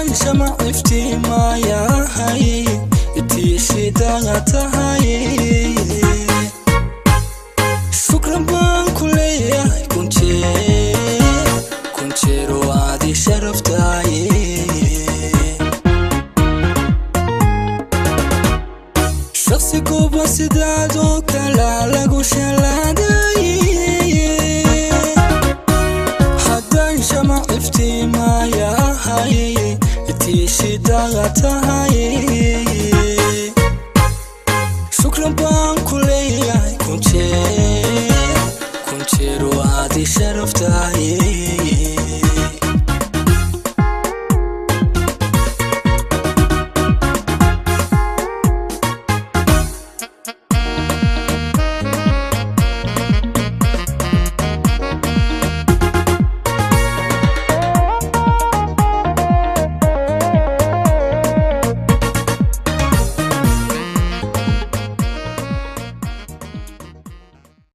Haddaan shamac iftiimayahay, itiishidaa tahay. Shukran baan ku leeyahay kunjeer, kunjeero aad i sharaftahay. Shakhsi kooban sidaadoo kala lagu shalaaday. Haddaan shamac iftiimayahay, itiishidaa tahay. Shukran baan ku leeyahay kunjeer, kunjeero aad i sharaftahay.